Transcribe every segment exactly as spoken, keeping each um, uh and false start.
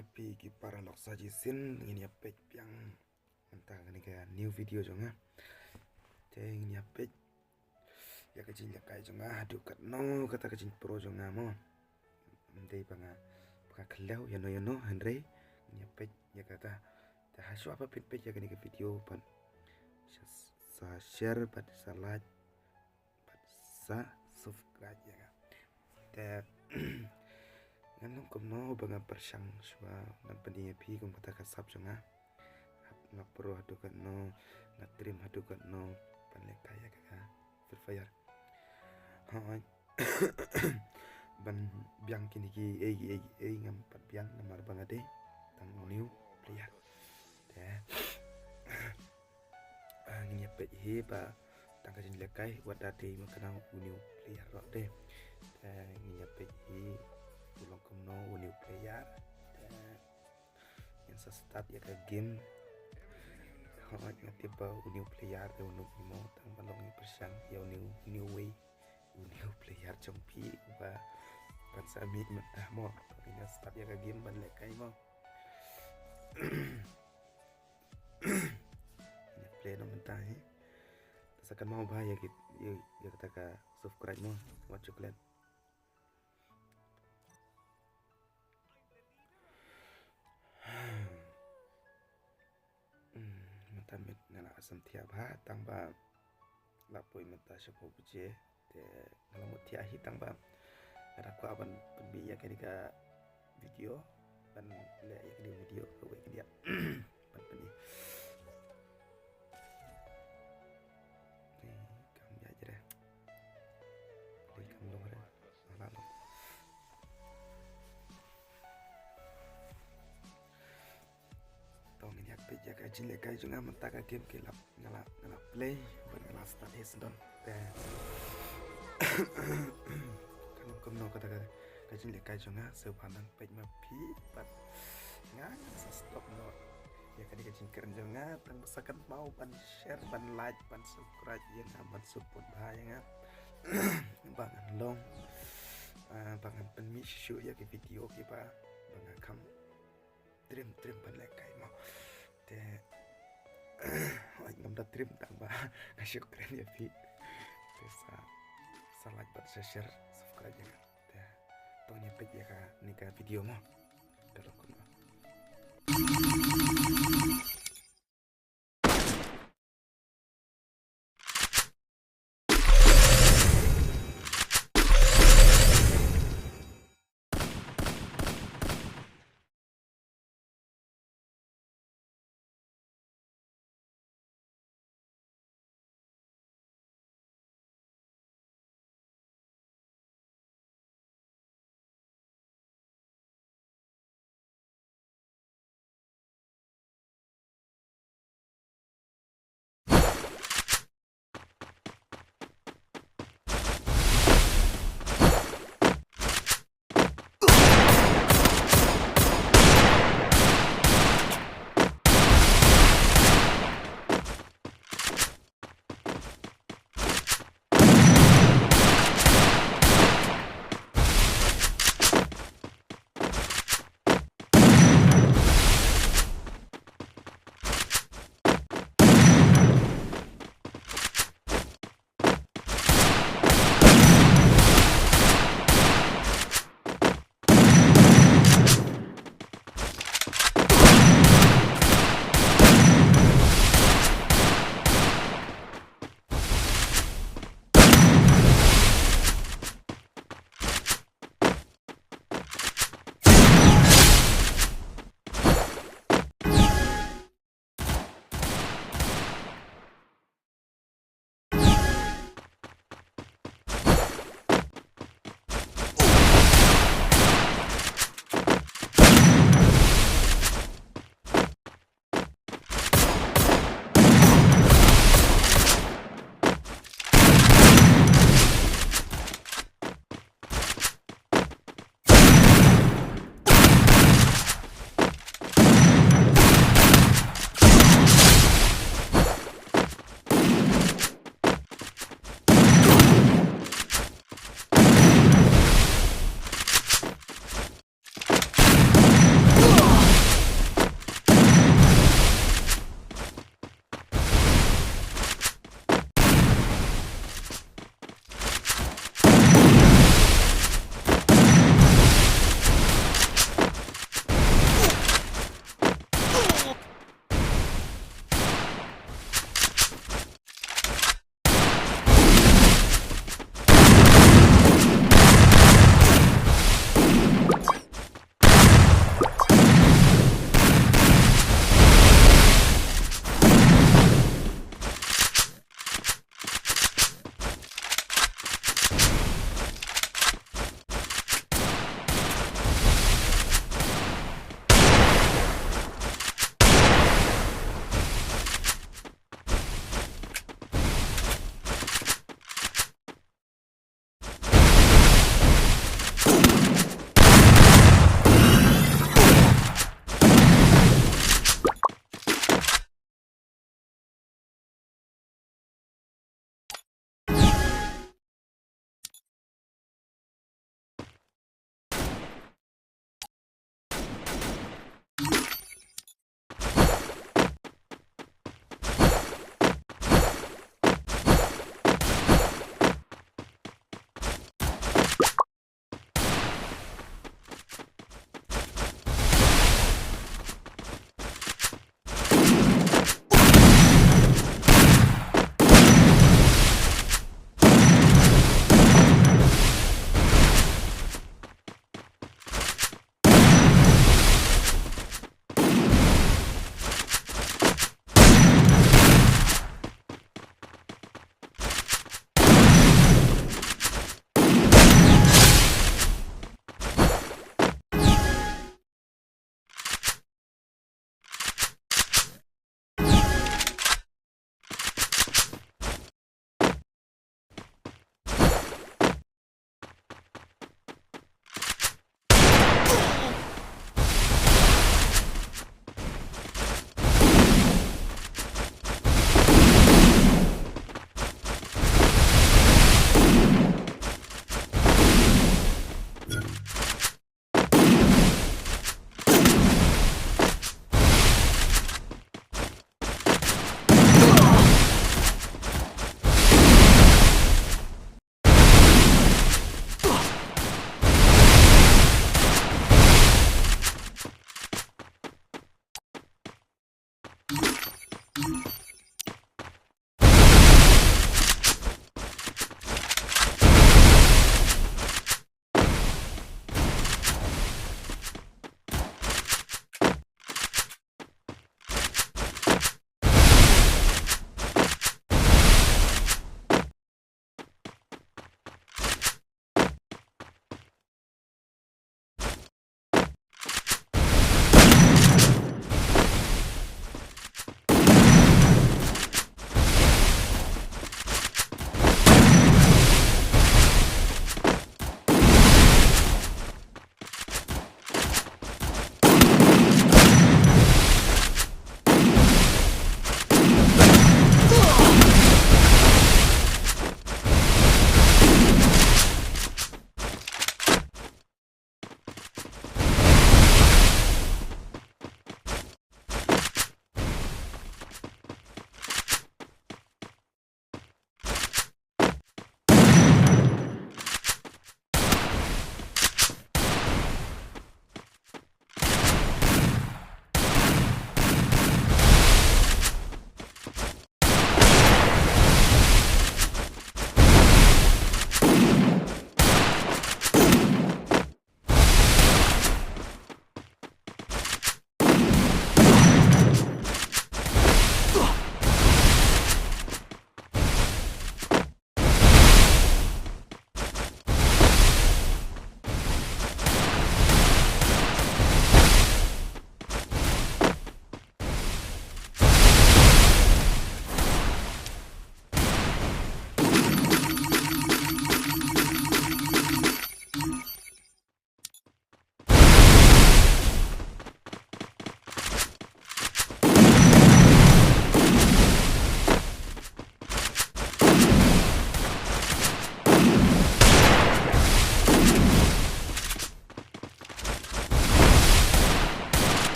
Phi ki para lok sa shisien, ngin ïa peit biang mynta kane ka new video jong nga. Te ngin ïa peit ïa ka jingïalehkai jong nga haduh katno kata ka jingpro jong nga mo. Ym dei ba nga, ba nga khlem ïano ïano, hynrei ngin ïa peit ïa kata. Te ha shuwa ba phin peit ïa kane ka video, bad sa, sa share, bad sa like, bad sa subscribe ïa nga. Te ngan long kumno ba nga pyrshang shuwa, ngan pyni ïa phi kum kata ka sap jong nga. Hap nga pro haduh katno, nga trim haduh katno ban lehkai ïa ka Free Fire. Hooid. Ban biang kine kiei kiei kiei ngam pat biang namar ba nga dei tang u new player. Te ah, ngin ïa peit hi ba tang ka jingïalehkai, wat la dei ma kane u new player ruh te. Te ngin ïa peit hi u long kumno u new player. Te ngin sa start ïa ka game. Hooid, nga tip ba u new player te u nuk mo, tang ba long ïa pyrshang ïa u new, new way. U new player jong phi uba ban sa mih mynta mo. Ngin ïa start ïa ka game ban lehkai mo. Ngin ïa play noh mynta hi. Sa kynmaw ba ïa ki, ïa, ïa kata ka subscribe mo, wat shu klet. Hmm, mynta miet nga la sam thiah bha, tang ba la poi mynta shiphew baje. Te nga la mut thiah hi, tang ba nga da kwah ban pynmih ïa kane ka video, ban leh ïa kane ka video kawei ka diah ban pyni. Te kam ïa jreh. Te kam long re. Ala long. To ngin ïa peit ïa ka jingïalehkai jong nga mynta ka game ki la, nga la, nga la play bad nga la start hi sdang. Te kan long kumno kata ka, ka jingïalehkai jong nga, sngewbha nang peit ma phi bad nga, nga sa stop noh ïa kane ka jingkren jong nga, tang ba sa kynmaw ban share, ban like, ban subscribe ïa nga, ban support bha ïa nga. Ba ngan long, ah, ba ngan pynmih shuh shuh ïa ki video kiba, ba nga kham trim, trim ban lehkai mo. Te, hooid ngam da trim tang ba nga shu kren ïa phi. Te sa, sa like bad sa share, subscribe ïa nga. Te, to ngin ïa peit ïa kane ka video mo. Ka long kumno.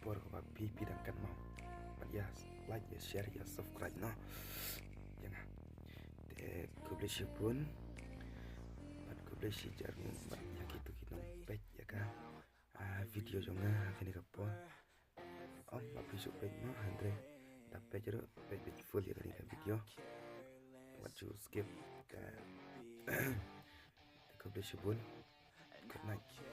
por kaba phi phi dang kynmaw. Bad ïa like, ïa share, ïa subscribe noh ïa nga. Te khublei shibun. Bad khublei shihajar nguh bad ïa kito ki nongpeit ïa ka, ah, video jong nga ha kane ka por. Ym ba phi shu peit mo, hynrei da peit ruh, peit, peit full ïa kane ka video. Wat shu skip. Te khublei shibun. Good night.